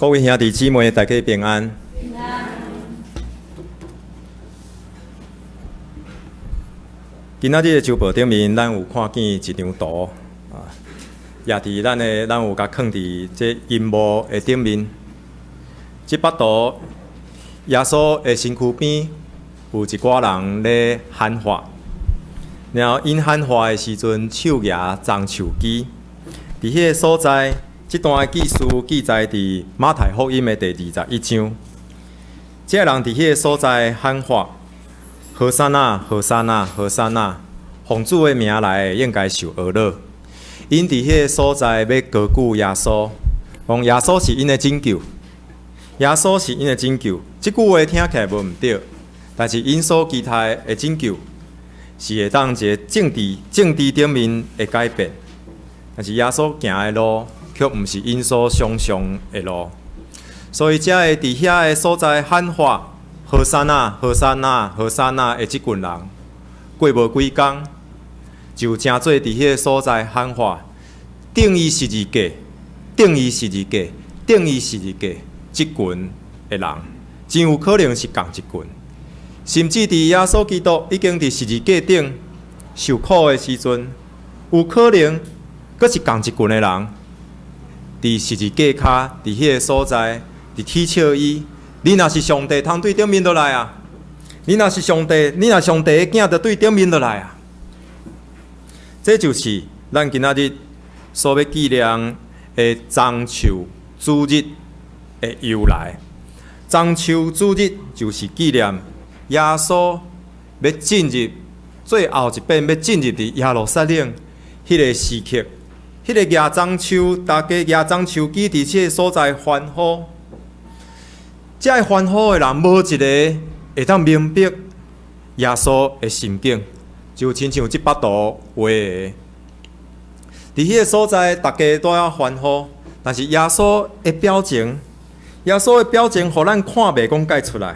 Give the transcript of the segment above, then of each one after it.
各位兄弟姊妹，大家平安。平安。今仔日的周報頂面，咱有看見一張圖啊，也佇咱的，咱有共囥佇這螢幕的頂面。這幅圖，耶穌的身軀邊有一寡人咧喊話，然後𪜶喊話的時陣，手舉樟樹枝，佇彼个所在。這段的記事記載佇馬太福音的第21章。這个人佇彼个所在喊話：和散那，和散那，和散那！奉主的名來的應該受呵咾。𪜶佇彼个所在欲高舉耶穌，講耶穌是𪜶的拯救，耶穌是𪜶的拯救。這句話聽起來無毋對，但是𪜶所期待的拯救是會當一个政治頂面的改變，但是耶穌行的路，卻毋是𪜶所想像的路，所以才會佇遐个所在喊話：和散那，和散那，和散那的這群人，過無幾工，就成做佇彼个所在喊話：釘伊十字架，釘伊十字架，釘伊十字架。這群的人，真有可能是仝一群，甚至佇耶穌基督已經佇十字架頂受苦的時陣，有可能閣是仝一群的人。佇十字架跤，佇彼个所在，佇恥笑伊。你若是上帝，通對頂面落來啊！你若是上帝，你若上帝的囝，就對頂面落來啊！這就是咱今仔日所欲紀念的樟樹主日的由來。樟樹主日就是紀念耶穌欲進入最後一遍欲進入佇耶路撒冷彼个時刻。彼个舉樟樹，大家舉樟樹枝佇這个所在歡呼，這个歡呼的人，無一个會當明白耶穌的心境，就親像這幅圖畫的。佇彼个所在，大家都愛歡呼，但是耶穌的表情，耶穌的表情，予咱看袂講解出來，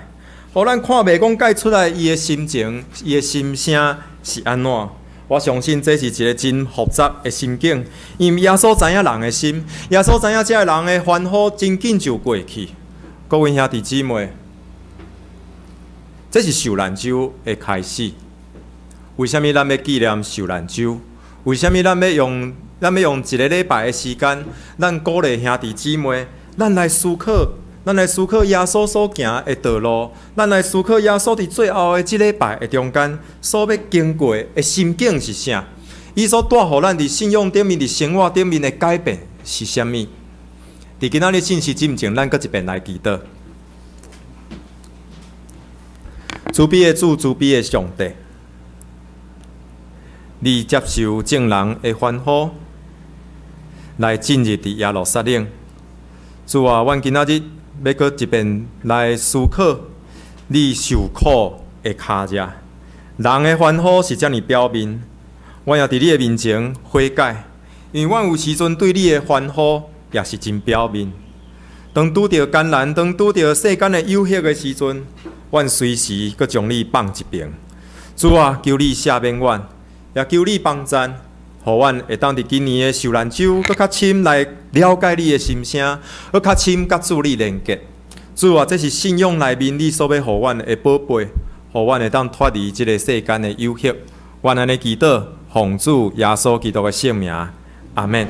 予咱看袂講解出來，伊的心情，伊的心聲是按怎？我相信這是一个真複雜的心境，因為耶穌知影人的心，耶穌知影這个人的歡呼真緊就過去。各位兄弟姊妹，這是受難週的開始。為啥物咱欲紀念受難週？為啥物咱欲用一个禮拜的時間，咱鼓勵兄弟姊妹，咱來思考，咱來思考耶穌所行的道路，咱來思考耶穌佇最後的這禮拜的中間所欲經過的心境是啥？伊所帶予咱佇信仰頂面、佇生活頂面的改變是啥物？佇今仔日進行進前，咱閣一遍來祈禱。慈悲的主，慈悲的上帝，你接受眾人的歡呼，來進入佇耶路撒冷。主啊，阮今仔日欲閣一遍來思考你受苦的跤跡。人的歡呼是遮爾表面，阮也佇你的面前悔改，因為阮有時陣對你的歡呼也是真表面。當拄著艱難，當拄著世間的誘惑的時陣，阮隨時閣將你放一邊。主啊，求你赦免阮，也求你幫贊，予阮會當佇今年的受難週，閣較深來了解你的心聲，閣較深佮主你連結。主啊，這是信仰內面你所欲予阮的寶貝，予阮會當脫離這个世間的誘惑。阮按呢祈禱，奉主耶穌基督的聖名，阿們。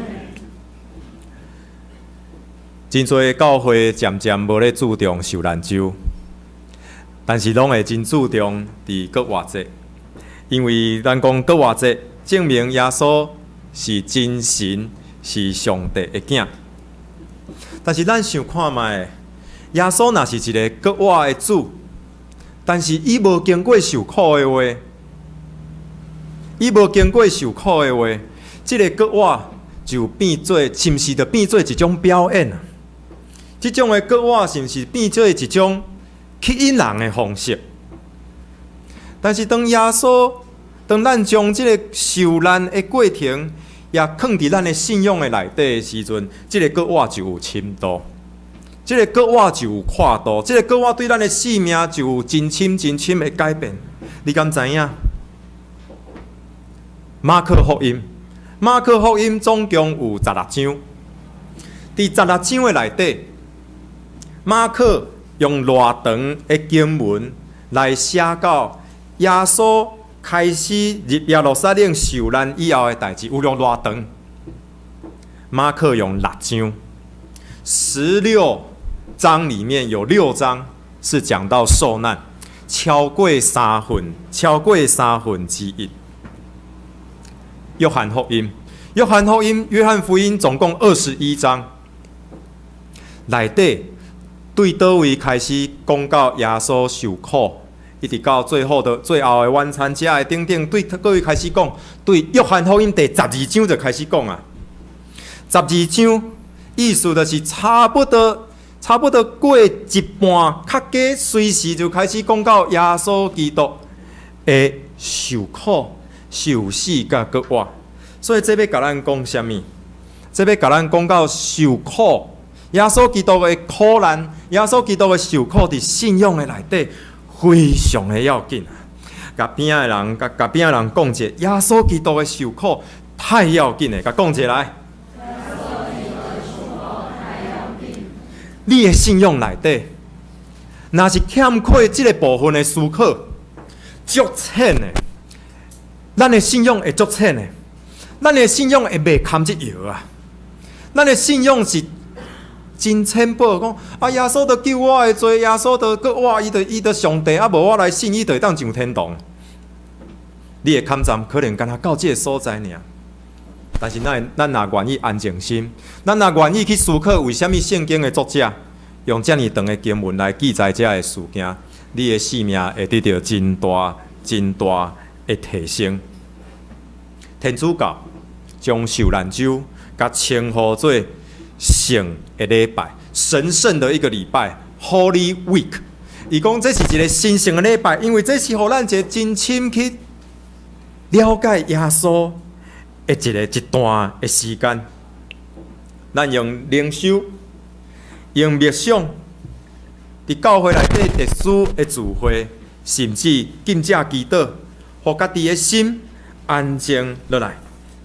真濟教會漸漸無咧注重受難週，但是攏會真注重佇復活節，因為咱講復活節證明耶穌是真神，是上帝的囝。但是咱想看覓，耶穌若是一个復活的主，但是伊無經過受苦的話，伊無經過受苦的話，這个復活就變做，是毋是就變做一種表演啊？這種的復活是毋是變做一種吸引人的方式？但是當耶穌，當咱將這个受難的過程也囥佇咱的信仰的內底的時陣，這个復活就有深度，這个復活就有闊度，這个復活對咱的生命就有真深真深的改變。你敢知影？馬可福音，馬可福音總共有十六章，佇十六章的內底，馬可用偌長的經文來寫到耶穌開始入耶路撒冷受難以後的代誌，有用偌長？馬可用六章，16章裡面有六章是講到受難，超過三分，超過三分之一。約翰福音，約翰福音，約翰福音總共21章，內底對佗位開始講到耶穌受苦，一直到最後的最後的晚餐，這的等等，對佗位開始講，對約翰福音第12章就開始講啊。十二章意思就是差不多，差不多過一半，較加隨時就開始講到耶穌基督的受苦、受死佮復活。所以這欲共咱講啥物？這欲共咱講到受苦，耶穌基督的苦難，耶穌基督的受苦，佇信仰的內底非常的要緊。共邊仔的人，共共邊仔的人講者，耶穌基督的受苦太要緊的，共講者來。你的信仰內底，若是欠缺這個部分的思考，足淺的，咱的信仰會足淺的，咱的信仰會袂堪這搖啊！咱的信仰是真淺薄，講啊，耶穌就救我的罪，耶穌就閣活，伊就伊就上帝，啊，無我來信伊就會當上天堂。你的坎站可能干焦到這个所在爾。但是咱咱若願意安靜心，咱若願意去思考，為啥物聖經的作者用遮爾長的經文來記載這个事件，你的生命會得著真大真大的提升。天主教將受難週共稱呼做聖的禮拜，神聖的一個禮拜（Holy Week）。伊講這是一个神聖的禮拜，因為這是予咱一个真深去了解耶穌的一个一段的時間。咱用靈修、用默想，佇教會內底特殊的聚會，甚至禁食祈禱，予家己的心安靜落來。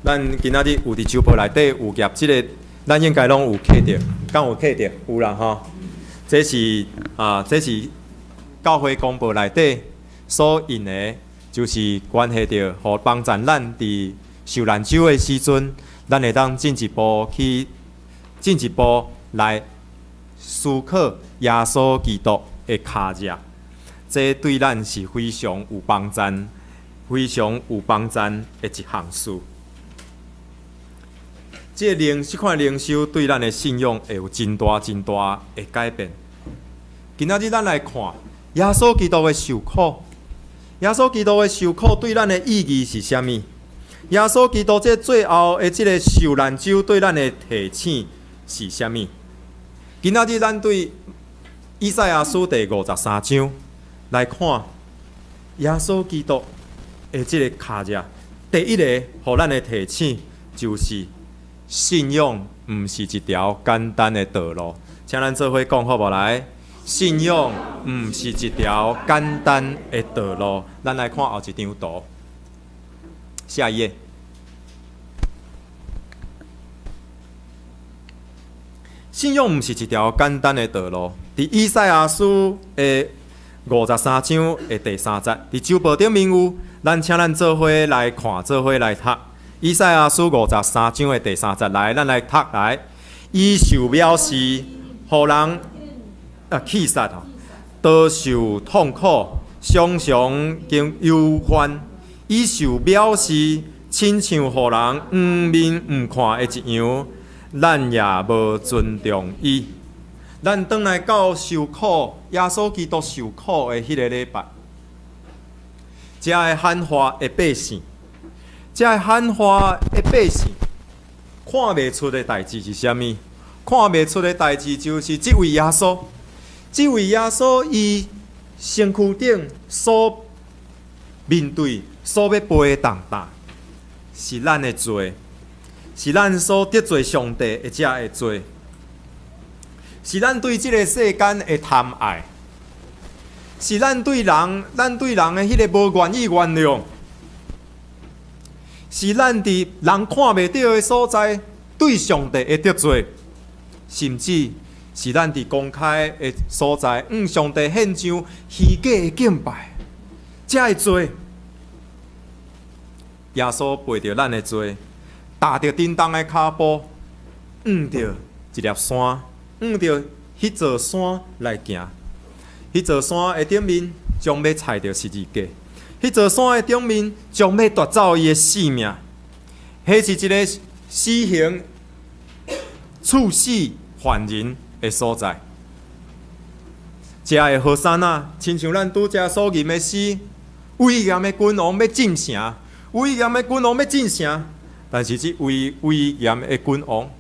咱今仔日有佇周報內底有夾這个，咱應該攏有刻著，敢有刻著？有啦吼。這是啊，這是教會公報內底所印的，就是關係著，予幫助咱佇受難週的時陣，咱會當進一步去進一步來思考耶穌基督的跤跡，這對咱是非常有幫助、非常有幫助的一項事。這個靈這款靈修對咱的信仰會有真大真大的改變。今仔日咱來看耶穌基督的受苦，耶穌基督的受苦對咱的意義是啥物？耶穌基督這最後的這个受難週對咱的提醒是啥物？今仔日咱對以賽亞書第53章來看耶穌基督的這个跤跡，第一個予咱的提醒就是信仰毋是一條簡單的道路。請咱做伙講好無？來，信仰毋是一條簡單的道路。咱來看後一張圖，下一頁。信仰毋是一條簡單的道路。佇以賽亞書的五十三章的第三節，佇周報頂面有，咱請咱做伙來看，做伙來讀。以賽亞書五十三章的第三節，來，咱來讀來。伊受藐視，予人啊棄殺吼，遭受痛苦，常常經憂患。伊受藐視，親像予人掩面毋看的一樣，咱也無尊重伊。咱轉來到受苦，耶穌基督受苦的彼个禮拜，遮的喊話的百姓，遮的喊話的百姓，看袂出的代誌是啥物？看袂出的代誌就是這位耶穌，這位耶穌伊身軀頂所面對、所欲背的重擔，是咱的罪，是咱所得罪上帝的這个罪，是咱對這个世間的貪愛，是咱對人、咱對人的彼个無願意原諒，是咱佇人看袂著的所在對上帝的得罪，甚至是咱佇公開的所在，向上帝獻上虛假的敬拜，這个罪，耶穌背著咱的罪，踏著沉重的跤步，向著一粒山，向著彼座山來行。彼座山的頂面將欲踩著十字架，彼座山的頂面將欲奪走伊的性命。彼是一个死刑、處死犯人的所在。遮的和散那，親像咱拄才所吟的詩，威嚴的君王欲進城，威嚴的君王欲進城，但是這位威嚴的君王，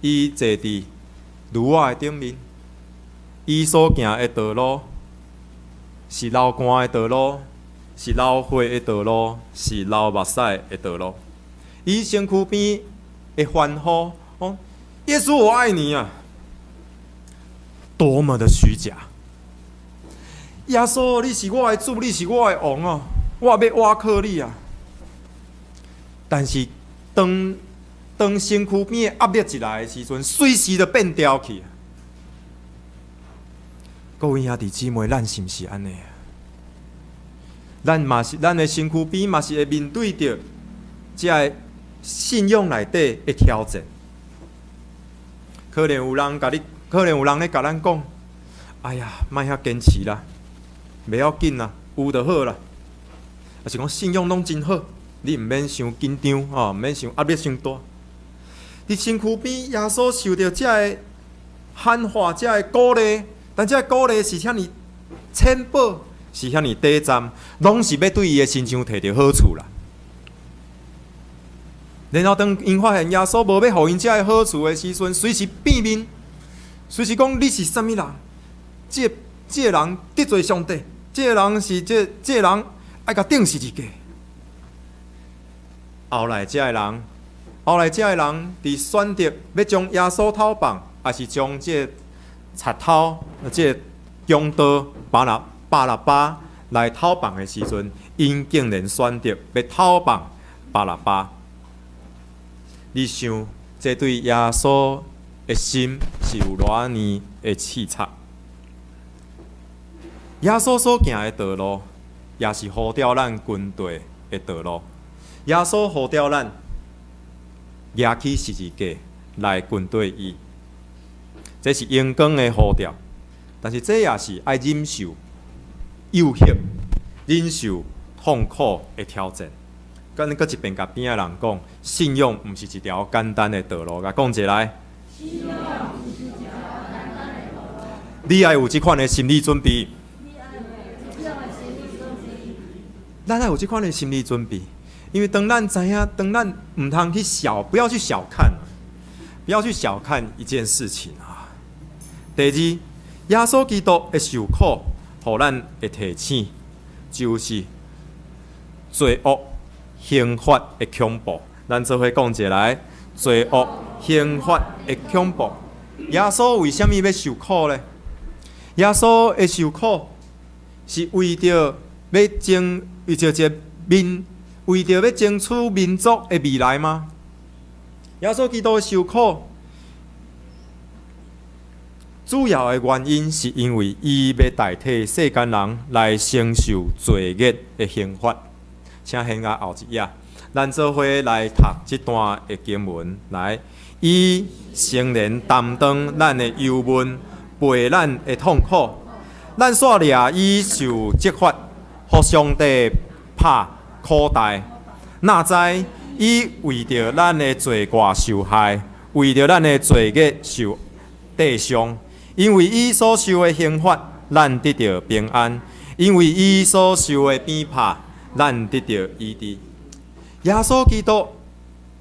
伊坐佇驢仔的頂面，伊所行的道路是流汗的道路，是流血的道路，是流目屎的道路。伊身軀邊的歡呼，哦，耶穌我愛你啊！多麼的虛假！耶穌，你是我的主，你是我的王哦，我欲倚靠你啊！但是當身軀邊的壓力一來的時陣，隨時就變調去。各位兄弟姊妹，咱是毋是按呢？咱嘛是，咱的身軀邊嘛是會面對著這个信仰內底的挑戰。可能有人共你，可能有人咧共咱講：哎呀，莫遐堅持啦，袂要緊啦，有就好啦。抑是講信仰攏真好，你毋免傷緊張吼，毋免傷壓力傷大。佇身軀邊，耶穌受著這个喊話，這个鼓勵，但這个鼓勵是遐爾淺薄，是遐爾短暫，攏是欲對伊的身上提著好處啦。然後當𪜶發現耶穌無欲予𪜶這个好處的時陣，隨時變面，隨時講你是啥物人？這个人得罪上帝，這个人是這個人愛共釘十字架。後來這个人，後來這个人佇選擇欲將耶穌偷放，抑是將這个賊偷、這个強盜巴拉巴來偷放的時陣，𪜶竟然選擇欲偷放巴拉巴。你想，這對耶穌的心是有偌爾的刺插？耶穌所行的道路，也是呼召咱跟隨的道路。耶穌呼召咱舉起十字架來跟隨伊，這是榮光的呼召，但是這也是愛忍受誘惑、忍受痛苦的挑戰。閣閣一遍共邊仔人講，信仰毋是一條簡單的道路。共講一來。信仰毋是一條簡單的道路。你愛有這款的心理準備。你愛有這款的心理準備。咱愛有這款的心理準備，因為當咱知影，當咱毋通去小，不要去小看，不要去小看一件事情啊。第二，耶穌基督的受苦，予咱的提醒，就是罪惡刑罰的恐怖。咱做伙講一下來，罪惡刑罰的恐怖。耶穌為啥物欲受苦呢？耶穌的受苦是為著欲爭，為著一个民，為著欲爭取民族的未來嗎？耶穌基督的受苦，主要的原因是因為伊欲代替世間人來承受罪孽的刑罰。請現在後一頁，咱做伙來讀這段的經文。來，伊誠然擔當咱的憂悶，背咱的痛苦，咱煞掠伊受責罰，予上帝拍苦待。哪知伊為著咱的罪過受害，為著咱的罪孽受釘傷。因為伊所受的刑罰，咱得著平安；因為伊所受的鞭拍，咱得著醫治。耶穌基督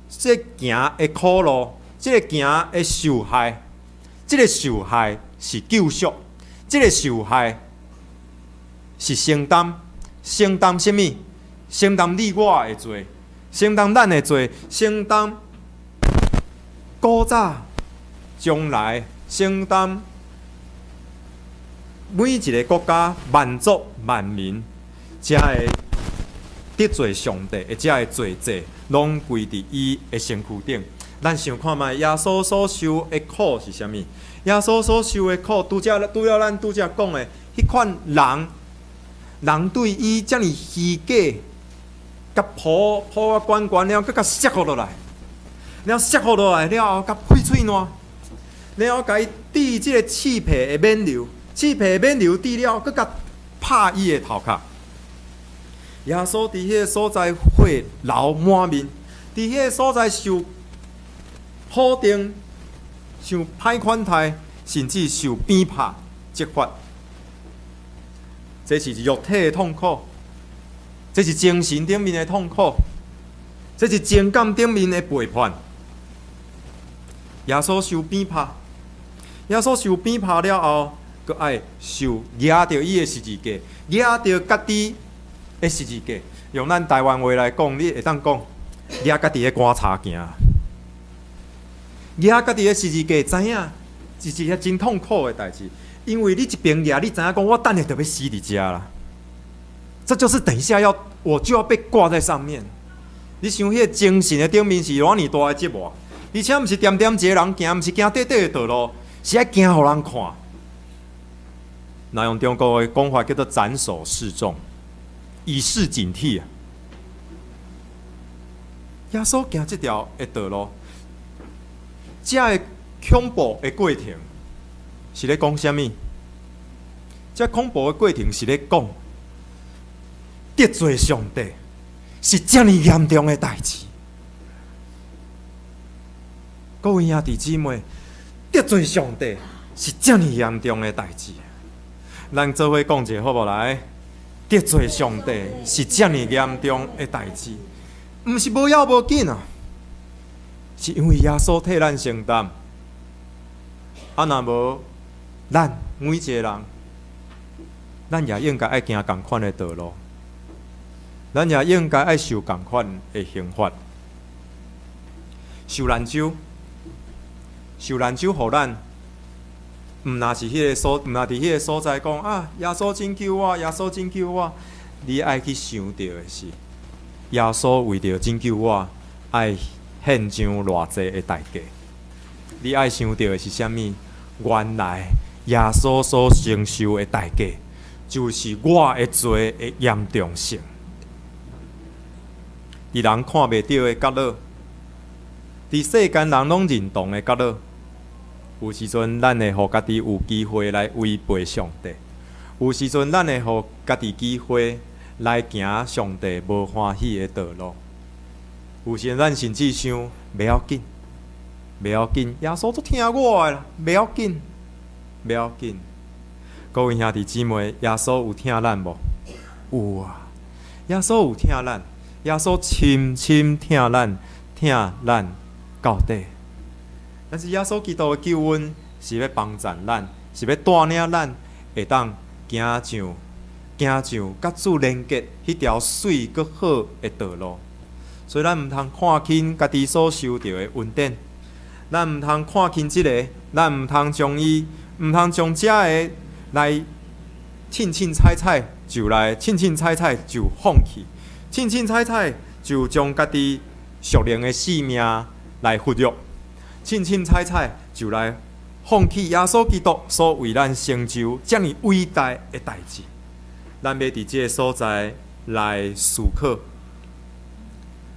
這行的苦路，這個行的受害，這個受害是救贖，這個受害是承擔，承擔啥物？承擔你我的罪，承擔咱的罪，承擔古早、將來，承擔每一个國家、萬族萬民，遮个得罪上帝的遮个罪債，攏歸佇伊的身軀頂。咱想看覓耶穌所受的苦是啥物？耶穌所受的苦，拄了咱拄才講的，彼款人，人對伊遮爾虛假，共抱抱啊懸懸了，閣共摔予落來，了摔予落來了後，共碎喙爛，了後共伊釘這個刺皮的冕旒，刺皮的冕旒釘了，閣共拍伊的頭殼。耶穌佇彼個所在血流滿面，佇彼個所在受苦定、受歹款待，甚至受鞭拍、責罰。這是肉體的痛苦，這是精神頂面的痛苦，這是情感頂面的背叛。耶穌受鞭拍，耶穌受鞭拍了後，閣愛受舉著伊的十字架，舉著家己的十字架。用咱台灣話來講，你會當講舉家己的棺柴行，舉家己的十字架，知影是一個真痛苦的代誌，因為你一邊舉，你知影講我等下就欲死佇遮啦。這就是等一下要我就要被掛在上面。你想彼個精神的頂面是偌爾大的折磨，而且毋是恬恬一個人行，毋是行短短的道路，是愛行予人看。若用中國的講法叫做斬首示眾，以示警惕啊！耶穌行這條的道路，這个恐怖的過程是咧講啥物？這恐怖的過程是咧講得罪上帝是遮爾嚴重的代誌。各位兄弟姊妹，得罪上帝是遮爾嚴重的代誌。咱做伙講一下好無？來，得罪上帝是遮爾嚴重的代誌，毋是無要無緊啊，是因為耶穌替咱承擔。啊，若無咱每一個人，咱也應該愛行仝款的道路，咱也應該愛受仝款的刑罰。受難周，受難周，予咱毋若是彼个所，毋若佇彼个所在講啊，耶穌拯救我，耶穌拯救我。你愛去想著的是，耶穌為著拯救我，愛獻上偌濟的代價。你愛想著的是啥物？原來耶穌所承受的代價，就是我的罪的嚴重性。佇人看袂著的角落，佇世間人攏認同的角落，有時陣咱會予家己有機會來違背上帝，有時陣咱會予家己機會來行上帝無歡喜的道路。有時咱甚至想袂要緊，袂要緊，耶穌足疼我的啦，袂要緊，袂要緊。各位兄弟姊妹，耶穌有疼咱無？有啊，耶穌有疼咱，耶穌深深疼咱，疼咱到底。但是耶穌基督的救恩是欲幫贊咱，是欲帶領咱會當行上佮主連結彼條媠閣好的道路。所以咱毋通看輕家己所受著的恩典，咱毋通看輕這个，咱毋通將伊，毋通將這个來凊凊彩彩就來凊凊彩彩就放棄，凊凊彩彩就將家己屬靈的性命來忽略，凊凊彩彩就來放棄耶穌基督所為咱成就遮爾偉大的代誌。咱欲佇這个所在來思考，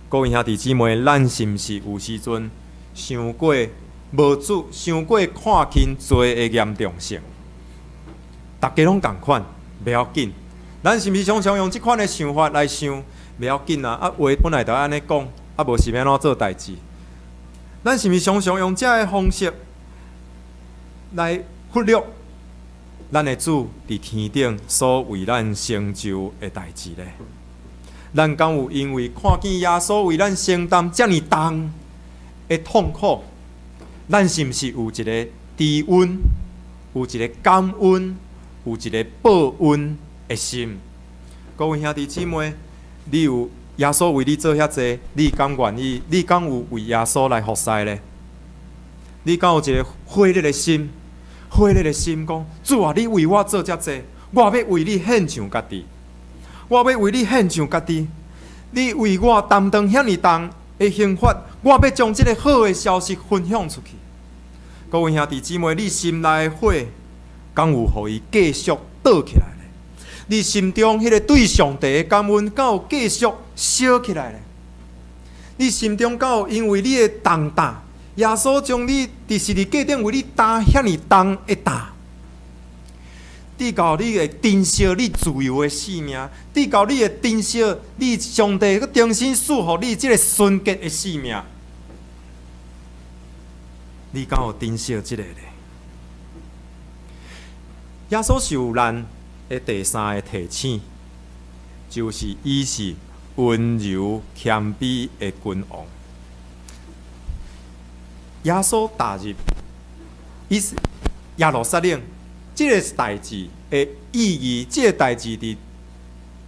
各位兄弟姊妹，咱是毋是有時陣傷過無主，傷過看輕罪的嚴重性？逐家攏仝款，袂要緊。咱是毋是常常用這款的想法來想？袂要緊啊！啊話本來就按呢講，啊無是欲按怎做代誌？咱是毋是常常用這个方式來忽略咱的主佇天頂所為咱成就的代誌呢？咱敢有因為看見耶穌為咱承擔遮爾重的痛苦，咱是毋是有一個知恩、有一個感恩、有一個報恩的心？各位兄弟姊妹，你有耶穌為你做遐濟，你敢願意？你敢有為耶穌來服侍呢？你敢有一個火熱的心？火熱的心講：主啊，你為我做遮濟，我欲為你獻上家己，我欲為你獻上家己。你為我擔當遐爾重的刑罰，我欲將這个好的消息分享出去。各位兄弟姊妹，你心內的火，敢有予伊繼續倒起來咧？你心中彼个對上帝的感恩，敢有繼續燒起來咧？你心中敢有因為你的重擔，耶穌將你佇十字架頂為你擔遐爾重的擔，直到你會珍惜你自由的生命，直到你會珍惜你上帝閣重新賜予你這个純潔的生命，你敢有珍惜這个咧？耶穌受難的第三個提醒，就是伊是溫柔謙卑的君王。耶穌踏入伊耶路撒冷，這个代誌的意義，這个代誌佇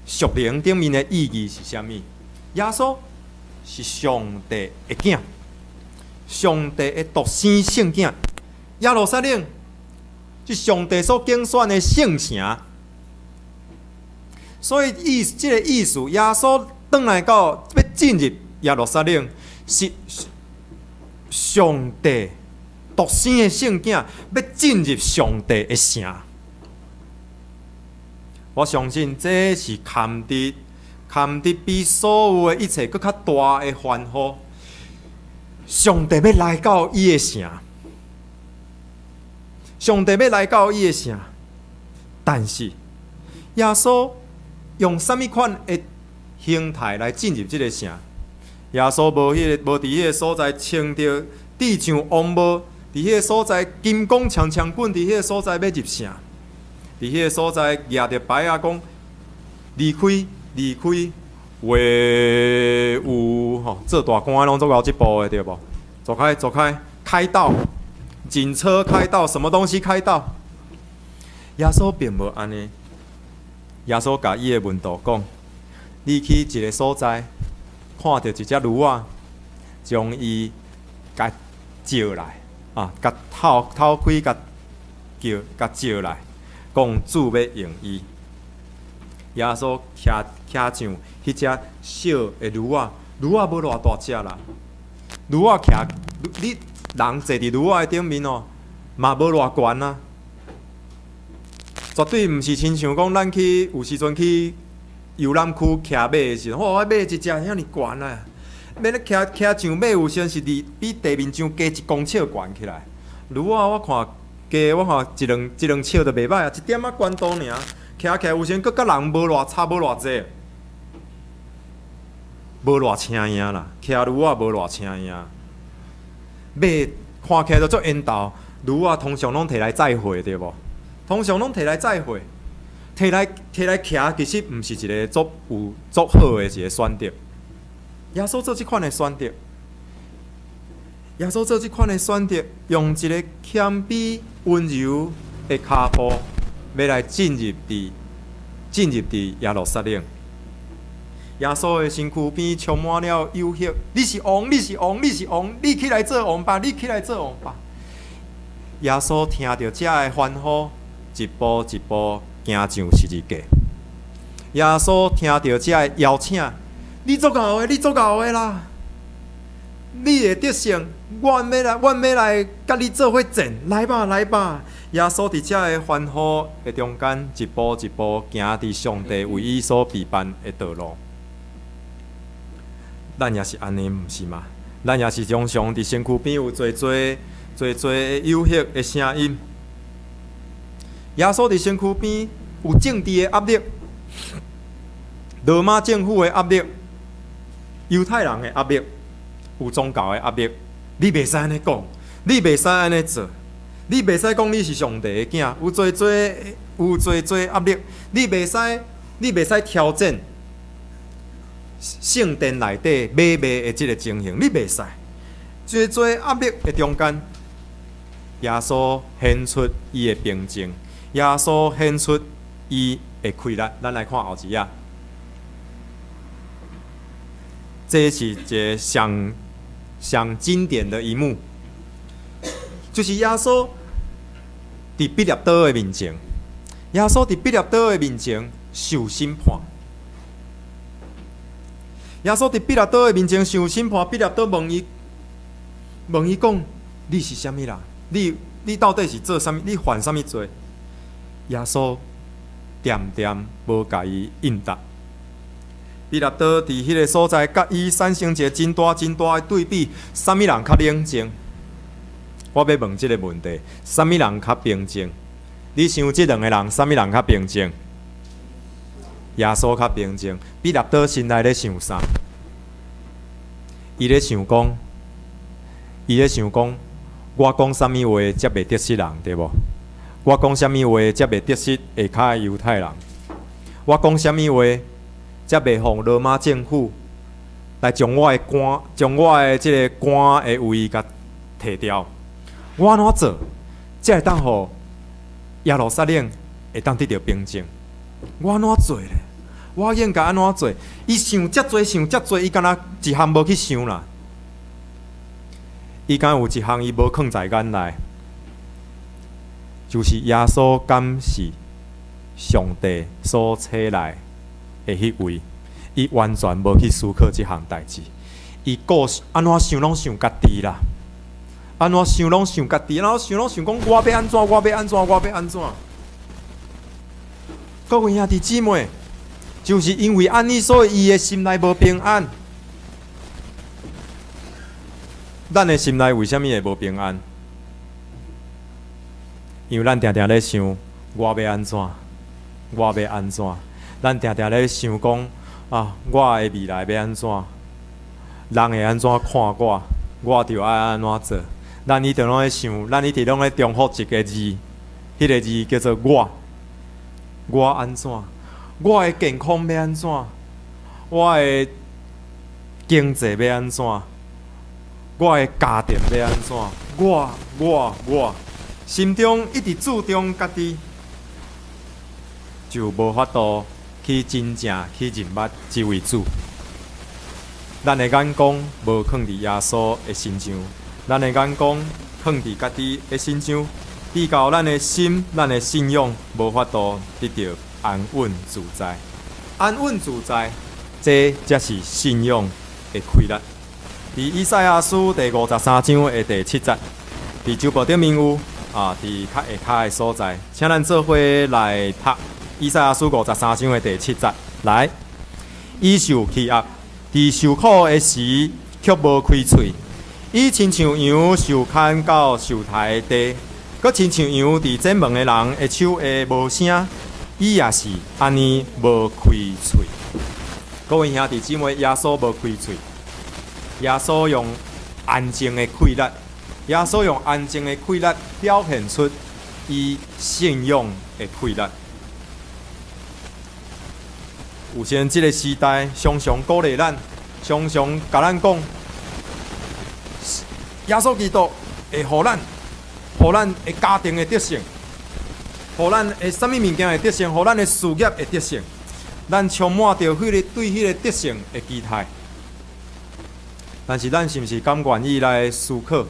屬靈頂面的意義是啥物？耶穌是上帝的囝，上帝的獨生聖囝。耶路撒冷是上帝所揀選的聖城，所以意這个意思，耶穌轉來到欲進入耶路撒冷，是上帝獨生的聖囝，欲進入上帝的城。我相信這是堪得比所有的一切閣較大的歡呼。上帝欲來到伊的城，上帝欲來到伊的城，但是耶穌用啥物款的形態來進入這个城？耶穌無佇彼个所在穿著戴上王帽，佇彼个所在金光強強滾，佇彼个所在欲入城，佇彼个所在舉著牌仔講離開離開，威武吼，做大官攏做𠢕這步的對無？走開走開，開道，警車開道，什麼東西開道？耶穌並無按呢，耶穌共伊的門徒講：你去一个所在，看著一隻驢仔，將伊共召來，啊，共透透開，共叫，共召來，講主欲用伊。耶穌騎騎上彼隻小的驢仔，驢仔無偌大隻啦，驢仔騎，你人坐佇驢仔的頂面哦，嘛無偌懸啊，絕對毋是親像講咱去有時陣去遊覽區騎馬的時陣，吼，馬一隻遐爾懸啊！欲咧騎騎上馬有時陣是佇比地面上加1公尺懸起來。驢仔我看加我看一兩一兩尺就袂䆀啊，一點仔懸度爾，騎起來有時陣閣佮人無偌差無偌濟，無偌聲音啦，騎驢仔無偌聲音。馬看起來就足緣投，驢仔通常攏提來載貨對無？通常攏提來載貨，提來騎，其實毋是一个足有足好的一个選擇。耶穌做這款的選擇，耶穌做這款的選擇，用一个謙卑溫柔的跤步，欲來進入佇耶路撒冷。耶穌的身軀邊充滿了誘惑，你是王，你是王，你是王，你起來做王吧，你起來做王吧。耶穌聽著遮的歡呼，一步一步行上十字架。耶穌聽著遮的邀請，你足𠢕的，你足𠢕的啦！你會得勝，阮欲來佮你做伙戰，來吧，來吧！耶穌佇遮的歡呼的中間，一步一步行佇上帝為伊所備辦的道路。咱也是按呢，毋是嗎？咱也是常常佇身軀邊有濟濟濟濟的誘惑的聲音。耶穌佇身軀邊有政治的壓力，羅馬政府的壓力，猶太人的壓力，有宗教的壓力。你袂使按呢講，你袂使按呢做，你袂使講你是上帝的囝，有濟濟有濟濟壓力，你袂使挑戰聖殿內底買賣的這个情形，你袂使。濟濟壓力的中間，耶穌顯出伊的平靜，耶穌顯出伊的氣力。咱來看後一頁，這是一个上上經典的一幕，就是耶穌佇彼拉多的面前，耶穌佇彼拉多的面前受審判。耶穌佇彼拉多的面前受審判，彼拉多問伊，問伊講：你是啥物人？你到底是做啥物？你犯啥物罪？耶穌恬恬無共伊應答。彼拉多佇彼个所在，佮伊產生一个真大真大的對比。啥物人較冷靜？我欲問這个問題：啥物人較平靜？你想這兩个人，啥物人較平靜？耶穌較平靜。彼拉多心內咧想啥？伊咧想講，伊咧想講，我講啥物話才袂得失人，對無？我講啥物話才袂得失下跤的猶太人？我講啥物話才袂予羅馬政府來將我的官，將我的這个官的位共提掉？我按怎做，才會當予耶路撒冷會當得著平靜？我按怎做咧？我應該按怎做？伊想遮濟，想遮濟，伊敢若一項無去想啦。伊敢有一項伊無囥在眼內，就是耶穌敢是上帝所差來的彼位，伊完全無去思考這項代誌。伊顧按怎想攏想家己啦，按怎想攏想家己，按怎想攏想講我欲按怎，我欲按怎，我欲按怎。各位兄弟姊妹，就是因為按呢，所以伊的心內無平安。咱的心內為啥物會無平安？因為咱定定咧想，我欲按怎，我欲按怎。咱定定咧想講啊，我的未來欲按怎，人會按怎看我，我就愛按怎做。咱一直攏咧想，咱一直攏咧重複一个字，彼个字叫做我。我按怎？我的健康欲按怎？我的經濟欲按怎？我的家庭欲按怎？我我我，心中一直注重家己，就無法度去真正去認捌這位主。咱的眼光無囥佇耶穌的身上，咱的眼光囥佇家己的身上，以到咱的心、咱的信仰無法度得著安穩自在。安穩自在，這才是信仰的氣力。佇以賽亞書第五十三章的第七節，佇周報頂面有啊，佇較下跤的所在，請咱做伙來讀以賽亞書五十三章的第七節。來，伊受欺壓，佇受苦的時卻無開喙；伊親像羊受牽到受刣的地，閣親像羊佇剪毛的人的手下無聲，伊也是按呢無開喙。各位兄弟姊妹，耶穌無開喙。耶穌用安靜的氣力，耶穌用安靜的氣力表現出伊信仰的氣力。有時陣這个時代常常鼓勵咱，常常共咱講，耶穌基督會予咱，予咱的家庭會得勝，予咱的啥物物件會得勝，予咱的事業會得勝。咱充滿著彼个對彼个得勝的期待。但是咱是毋是敢願意來思考，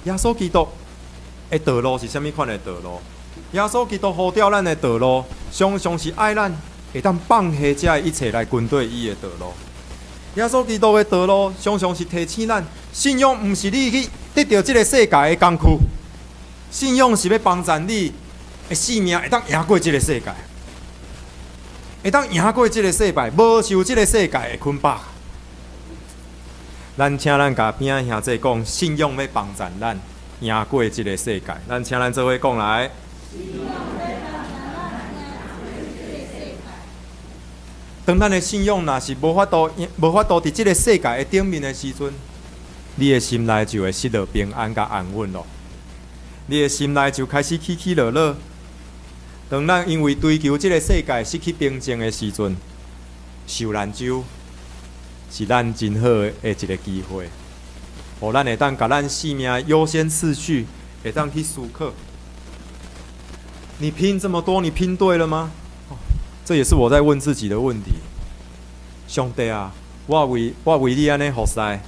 耶穌基督的道路是啥物款的道路？耶穌基督呼召咱的道路，常常是愛咱會當放下這一切來跟隨伊的道路。耶穌基督的道路，常常是提醒咱，信仰毋是你去得著這个世界的工具，信仰是欲幫助你的生命會當贏過這个世界，會當贏過這个世界，無受這个世界的捆綁。咱請咱共邊仔兄弟講，信仰欲幫助咱贏過這个世界。咱請咱做伙講來。當咱的信仰若是無法度、無法度佇這个世界的頂面的時陣，你的心內就會失落平安佮安穩囉。你的心內就開始起起落落。當咱因為追求這个世界失去平靜的時陣，受難週是咱真好的一个機會，予咱會當共咱生命優先次序，會當去思考。你拼這麼多，你拼對了嗎？這也是我在問自己的問題。上帝啊，我為我為你按呢服侍，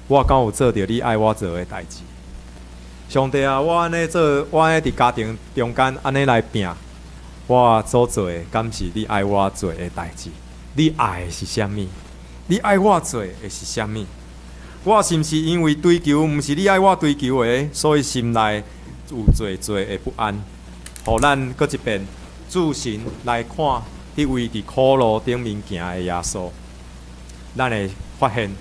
我敢有做著你愛我做的代誌？上帝啊，我按呢做，我按呢佇家庭中間按呢來拚，我所做的敢是你愛我做的代誌？你愛的是啥物？你愛我做的是啥物？我是毋是因為追求，毋是你愛我追求的，所以心內有濟濟的不安。予咱閣一遍注神來看，彼位佇苦路頂面行的耶穌，咱會發現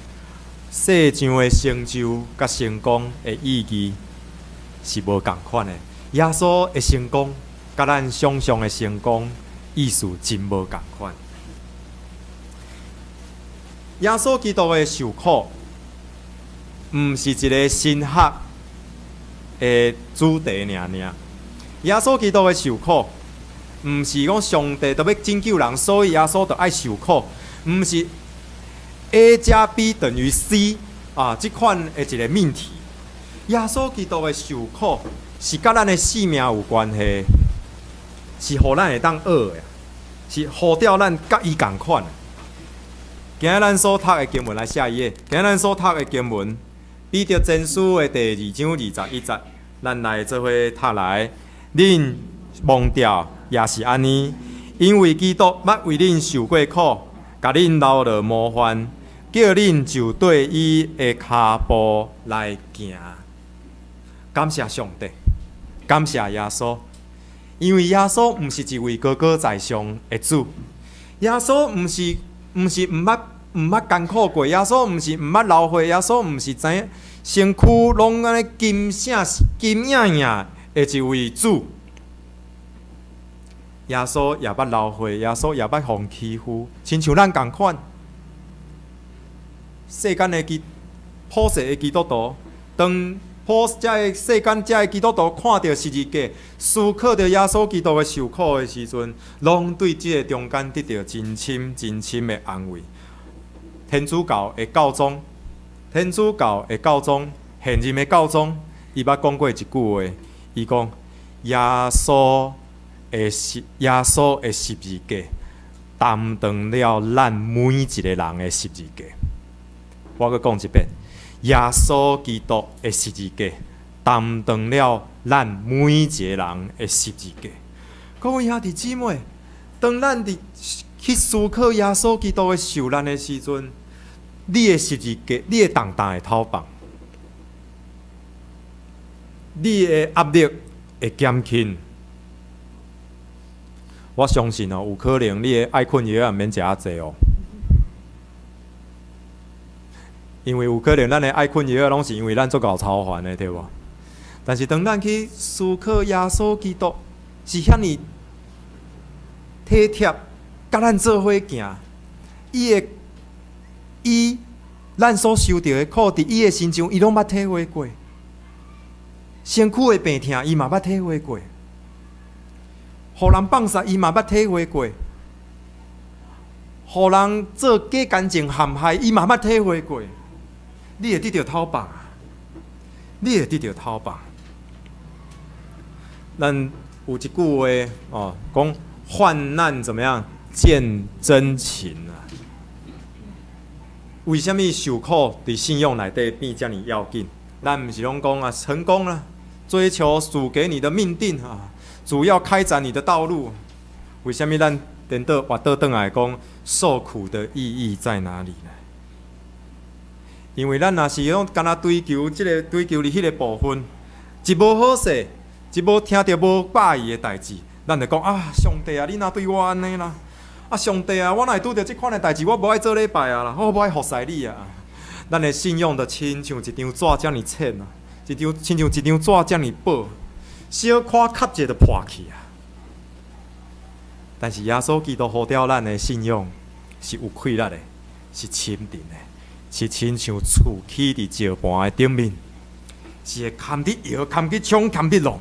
世上的成就佮成功的意義是無仝款的。耶穌的成功，佮咱想象的成功意思真無仝款。耶穌基督的受苦，毋是一个神學的主題爾爾。耶穌基督的受苦，毋是講上帝都欲拯救人，所以耶穌就愛受苦，毋是 A 加 B 等於 C 啊，這款的一个命題。耶穌基督的受苦是佮咱的性命有關係，是予咱會當學的，是呼召咱佮伊仝款。今仔咱所讀的經文來寫伊的，今仔咱所讀的經文，彼得前書的第二章21節，咱來做伙讀來。恁蒙召也是按呢，因為基督捌為恁受過苦，共恁留落模範，叫恁就綴伊的跤步來行。感謝上帝，感謝耶穌，因為耶穌毋是一位高高在上的主，耶穌毋是毋捌艱苦過，耶穌毋是毋捌流血，耶穌毋是知影身軀攏按呢金閃金影影的一位主。耶穌也捌流血，耶穌也捌予欺負，親像咱仝款。世間的基普世的基督徒，當普這个世間這个基督徒看著十字架，思考著耶穌基督的受苦的時陣，攏對這个中間得著真深真深的安慰。天主教的教宗，天主教的教宗，現任的教宗，伊捌講過一句話，伊講耶穌的十字架，擔當了咱每一个人的十字架。我閣講一遍，耶穌基督的十字架，擔當了咱每一个人的十字架。各位兄弟姊妹，當咱佇去思考耶穌基督的受難的時陣，你的十字架，你的重擔會透放，你的壓力會減輕。我相信哦，有可能你的愛睏藥仔毋免食遐濟哦，因為有可能咱的愛睏藥仔攏是因為咱足𠢕操煩的，對無？但是當咱去思考耶穌基督是遐爾體貼，佮咱做伙行，伊的伊咱所受著的苦，佇伊的身上，伊攏捌體會過。身軀的病痛，伊嘛捌體會過；予人放殺，伊嘛捌體會過；予人做假乾淨陷害，伊嘛捌體會過。你會得著透放，你會得著透放。咱有一句話哦，講患難怎麼樣見真情啊？為啥物受苦佇信仰內底變遮爾要緊？咱毋是攏講啊，成功啦，追求主給你的命定啊，主要開展你的道路。為啥物咱顛倒活倒轉來講，受苦的意義在哪裡呢？因為咱若是講干焦追求這个追求佇彼个部分，一無好勢，一無聽著無喜意的代誌，咱就講啊，上帝啊，你哪對我按呢啦？啊，上帝啊，我若會拄著這款的代誌，我無愛做禮拜啊啦，我無愛服侍你啊。咱的信仰就親像一張紙遮爾淺啊，一張親像一張紙遮爾薄，小可磕一下就破去啊。但是耶穌基督呼召咱的信仰是有氣力的，是深沉的，是親像刺起佇石盤的頂面，是會堪得搖、堪得衝、堪得弄。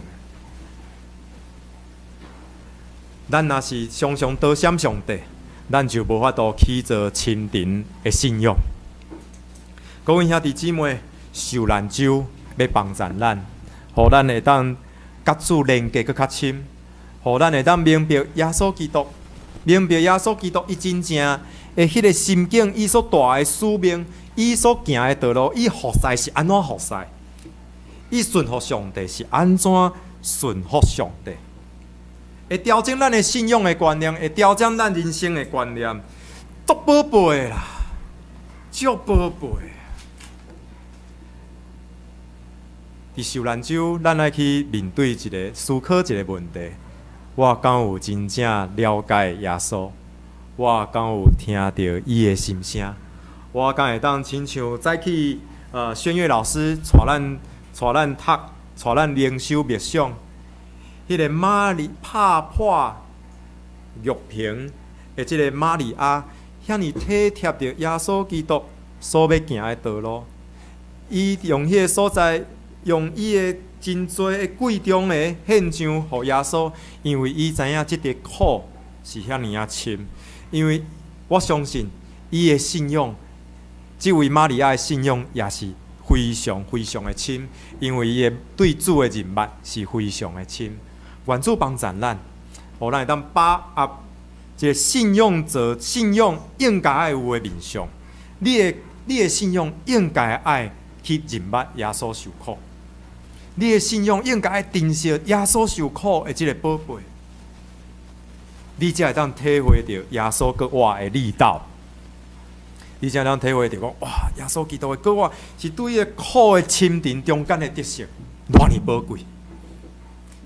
咱若是常常躲閃上帝，咱就無法度起做深沉的信仰。各位兄弟姊妹，受難週欲幫助咱，予咱會當佮主連結閣較深，予咱會當明白耶穌基督，明白耶穌基督伊真正的彼个心境，伊所帶的使命，伊所行的道路，伊服侍是按怎服侍，伊順服上帝是按怎順服上帝，會調整咱的信仰的觀念，會調整咱人生的觀念，足寶貝啦，足寶貝。佇受難週，咱愛去面對一个思考一个問題：我敢有真正了解耶穌？我敢有聽著伊的心聲？我敢會當親像早起宣樂老師帶咱讀、帶咱靈修默想，彼个瑪利拍破玉瓶的這个瑪利亞，遐爾體貼著耶穌基督所欲行的道路，伊用彼个所在，用伊的真濟的貴重的獻上予耶穌，因為伊知影這个苦是遐爾仔深。因為我相信伊的信仰，這位瑪利亞的信仰也是非常非常的深，因為伊的對主的認捌是非常的深。願主幫贊咱，予咱會當把握這个信仰者信仰應該愛有的面相。你的信仰應該愛去認捌耶穌受苦，你的信仰應該愛珍惜耶穌受苦的這个寶貝，你才會當體會著耶穌割我的力道。你才會當體會著講，哇！耶穌基督的割我是對伊个苦的深沉中間的得勝，偌爾寶貴。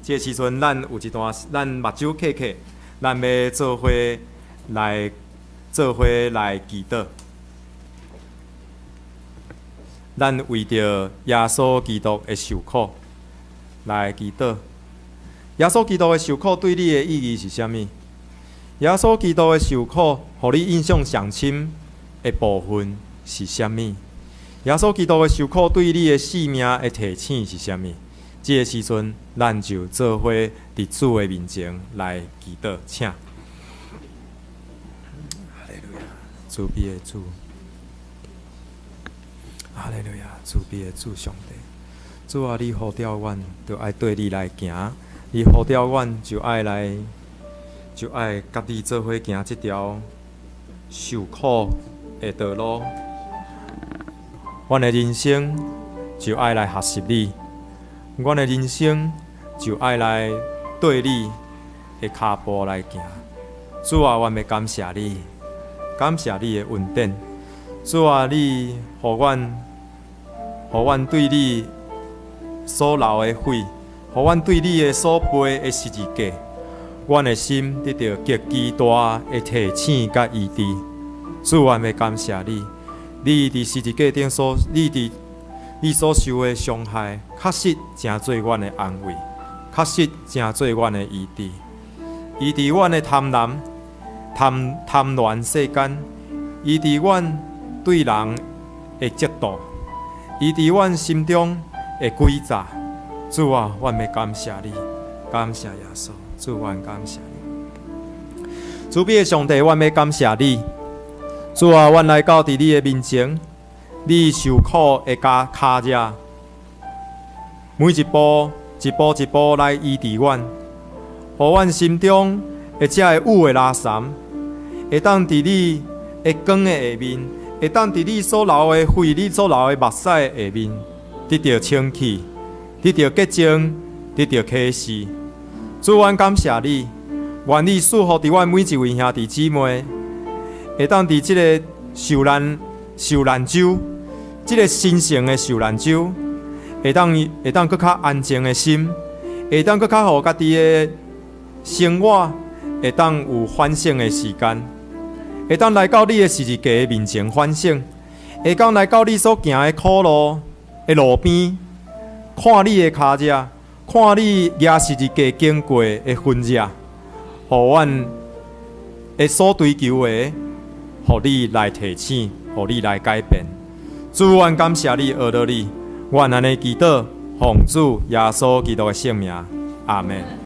這个時陣，咱有一段，咱目睭瞌瞌，咱欲做伙來祈禱。咱為著耶穌基督的受苦來祈禱。耶穌基督的受苦對你的意義是啥物？耶穌基督的受苦，予你印象上深的部分是啥物？耶穌基督的受苦對你的生命的提醒是啥物？這个時陣，咱就做伙佇主的面前來祈禱，請。哈利路亞，慈悲的主，哈利路亞，慈悲的主上帝，主啊，你呼召阮，就愛綴你來行；你呼召阮，就愛來，就愛佮你做伙行這條受苦的道路。阮的人生就愛來學習你，阮的人生就愛來綴你的跤步來行。主啊，阮欲感謝你，感謝你的恩典。主啊，你予阮對你所流的血，予阮對你的所背的十字架，阮的心得著極其大的提醒佮醫治。主，阮欲感謝你，你佇十字架頂所，你佇你所受的傷害，確實成做阮的安慰，確實成做阮的醫治。醫治阮的貪婪、貪戀世間，醫治阮對人的嫉妒，醫治阮心中的詭詐。主啊，阮欲感謝你，感謝耶穌。主，阮感謝你。慈悲的上帝，阮欲感謝你。主啊，阮來到佇你的面前，你受苦的跤跡，每一步一步一步來醫治阮，予阮心中的這个有的垃圾，會當佇你的光的下面，會當佇你所流的血、你所流的目屎的下面，得著清氣，得著潔淨，得著啟示。主，阮感謝你，願你賜福佇阮每一位兄弟姊妹，會當佇這个受難週，這个神聖的受難週，會當閣較安靜的心，會當閣較予家己的生活，會當有反省的時間，會當來到你的十字架的面前反省，會當來到你所行的苦路的路邊，看你的跤跡，看你舉十字架經過的痕跡，予阮的所追求的，予你來提醒，予你來改變。主，阮感謝你，阿羅你，阮按呢祈禱，奉主耶穌基督的聖名，阿們。